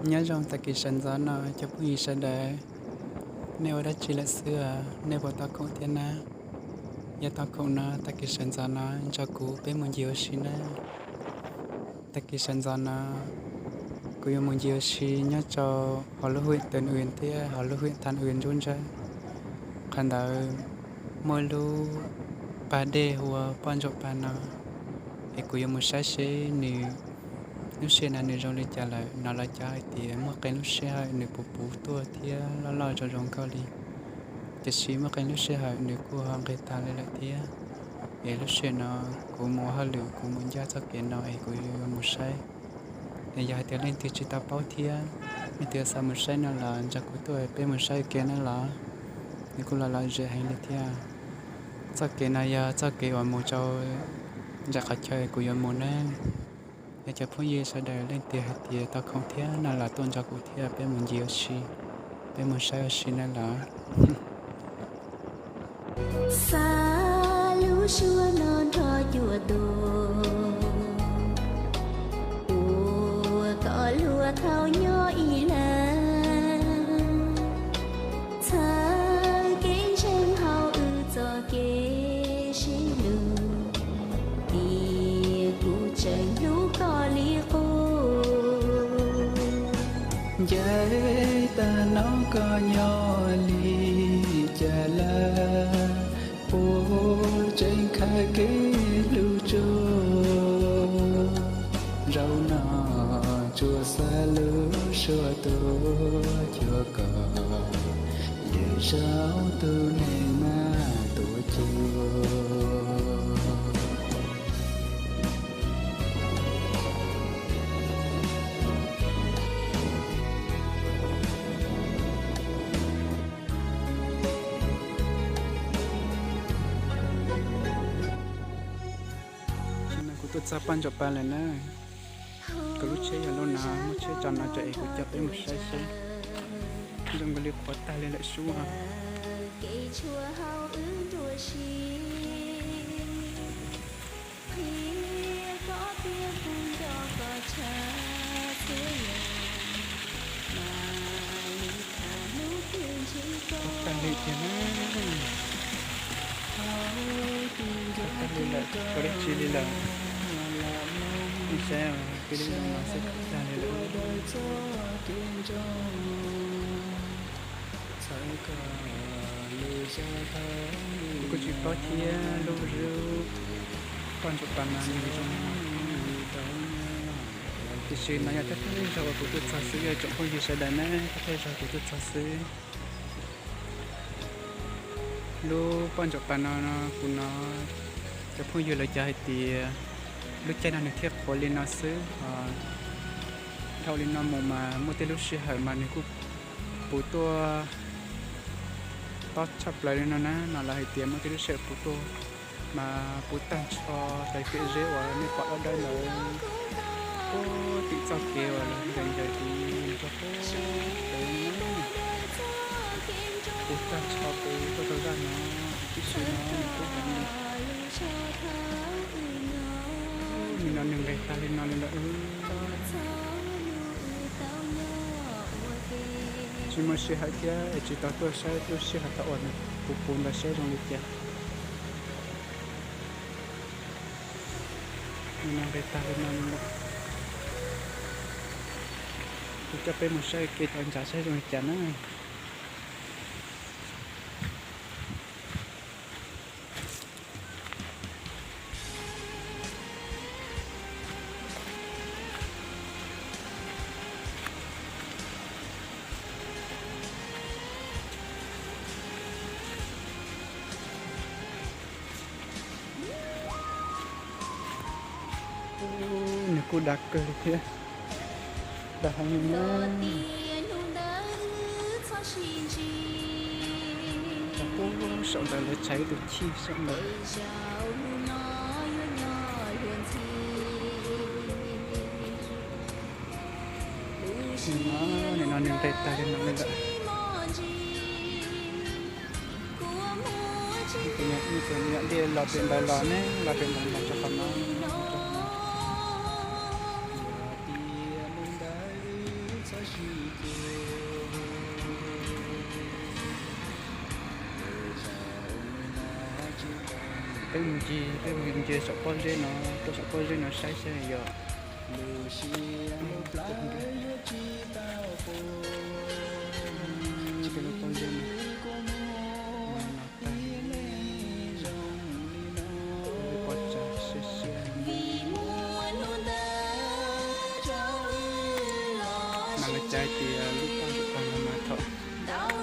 Nyob zoo tag kis sawv ntxov no cov phooj ywg sawv daws, nej ua dab tsi lawm xwb os? Nej puas tau khoom thiab na? Yog tau khoom no tag kis sawv ntxov no nrog kuv peb mus ncig ua si na. Tag kis sawv ntxov no kuv yuav mus ncig ua si nyob rau hauv lub hwj Tần Uyên thiab hauv lub hwj Thanh Uyên nruab nrab. Qhov ntawd muaj lub pas dej hu ua Poj Ntsuam Pas no, es kuv yuav mus saib seb nws lub sij hawm no nws zoo li cas lawm no. Lawv cov hais tias muaj qee lub sij hawm nws puv puv tuaj thiab loj loj zoo zoo nkauj li, tiam sis muaj qee lub sij hawm nws kuj ho nqis tag li lawm thiab. Es lub sij hawm no kuv mus ua hauj lwm, kuv mus ncaj txoj kev no es kuv yuav mus saib. Es yog hais tias leej twg tsis tau paub thiab leej twg xav mus saib no los nrog kuv tuaj peb mus saib ua ke na los. Nws kuj los lom zem heev li thiab. Txoj kev no yog txoj kev uas mus rau nram qhov chaw kuv yuav mus na. Yog cov phooj ywg sawv daws leej twg hais tias tau khoom thiab no los tuaj nrog kuv thiab peb mus ncig ua si, peb mus saib ua si na los. Xa lub suab no nrog cuaj tus, ua kom luag thaum nyob ib leeg. Txhawb kev ntseeg hauv wb txoj kev sib hlub, tias kuv tseem hlub koj li qub. Ncaim tag no koj nyob li cas lawm, puas tseem khaws kev hlub tsuaj? Zaum no tsuas xa lub suab tuaj cuag koj, lwm zaus tus neeg mas tuaj cuag. Kuv tuaj txog Poj Ntsuam Pas lawm na. Kuv lub tsheb yog lub no, muaj tsheb tso no tso es kuv coj peb mus saib seb zoo nkaus li qhuav tag li lawm sub. Tag li tiag na. Tag li lawm, tsis ua dab tsi li lawm. Nej saib, peb lub zos no xwb tag li lawm. Kuv kuj tsis paub thiab lub, lub Poj Ntsuam Pas no nws zoo, tiam sis no yog thawj thawj zaug uas kuv tuaj txog xwb, yog tsoom phooj ywg sawv daws na, thawj thawj zaug kuv tuaj txog xwb. Lub Poj Ntsuam Pas no, kuv hnov cov phooj ywg lawv cov hais tias lub caij no nws thiaj qhuav li no xwb. Dhau li no mus mas muaj tej lub sij hawm mas nws kuj puv tuaj tob tshaj plaws li no na. No lawv hais tias muaj tej lub sij hawm puv tuaj mas puv tag nrho cov ciam zeb uas nej pom dawb dawb ntawd, puag tim txoj kev uas lawv ncaws ncaws tid nrog puag pem, puv tag nrho pem tuaj rau zaj no, tib si no nws kuj heev li. Nim no nws nqis tag li no li lawm. Tsis muaj sij hawm thiab es tsis tau tuaj saib lub sij hawm thaum uas nws puv puv ntawd saib zoo li cas. Nim no nqis tag li no li lawm. Kuv coj peb mus saib ua ke tom ntsa saib zoo li cas na. Nws kuj dav kawg li thiab. Dav heev li na. Saum ntawd lawv tshav ib tug chij saum ntawd. Nim no nws nqis tag li no li lawm. Tus me nyuam dej los pem ntawd los ne, los pem ntawd los rau qhov no. Yog tias mus ntawd txhob Peb mus ncig, peb mus ncig saum pob zeb no, tuaj saum pob zeb no saib saib yog lub pob zeb no. Peb pom tsav siab siab. Mas lawv cais tias lub pob zeb no mas thaum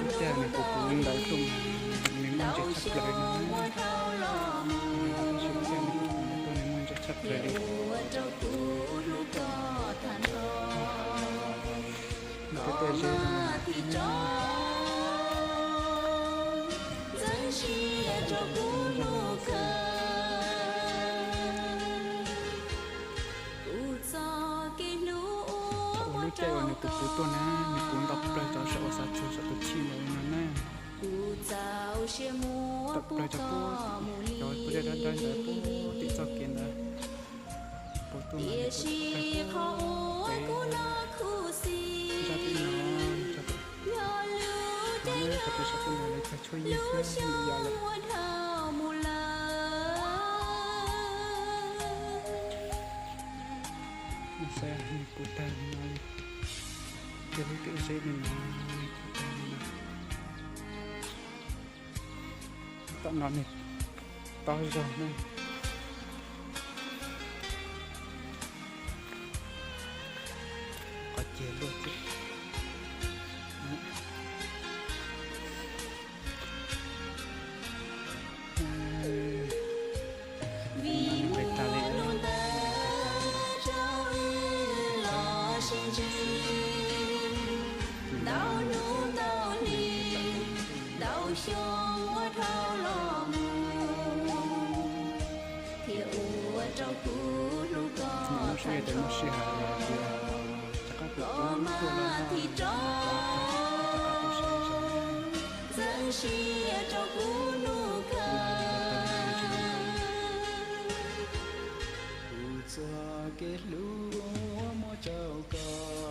ub caij nws puv puv ntawd tuaj mas nws muaj ntses tshaj plaws no. Tab sis lub caij no puv puv ntawd tuaj nws muaj ntses tshaj plaws li. Nws tej tej zeb no. Thaum ub lub caij uas nws puv puv tuaj na, nws puv ntau plaws cov saum uas xav txog saum tus chij ntawd no na. Tawm plaws cov pob, cov pob zeb dawb dawb ntawd puag tim txoj kev ntawd. Puv tuaj mas nws puv plaws puag pem zaj pem no, zaj pem no, thaum peb sab pem no lawv cog tshuaj yeej xwb ntu yas lawm. Saib nws puv tag li no li, yog lub caij zeb li no, nws puv tag li no. Tom no nws tob zog na. Qhov ceg luaj xwb. Nqis tag li. Ntau hnub ntau hli, ntau xyoo ua dhau los mus, thiaj ua rau kuv hlub koj tag nrho. Koj mas thim rau, txeeb siab rau kuv hnub kawg. Kuv txoj kev hlub uas muaj rau koj.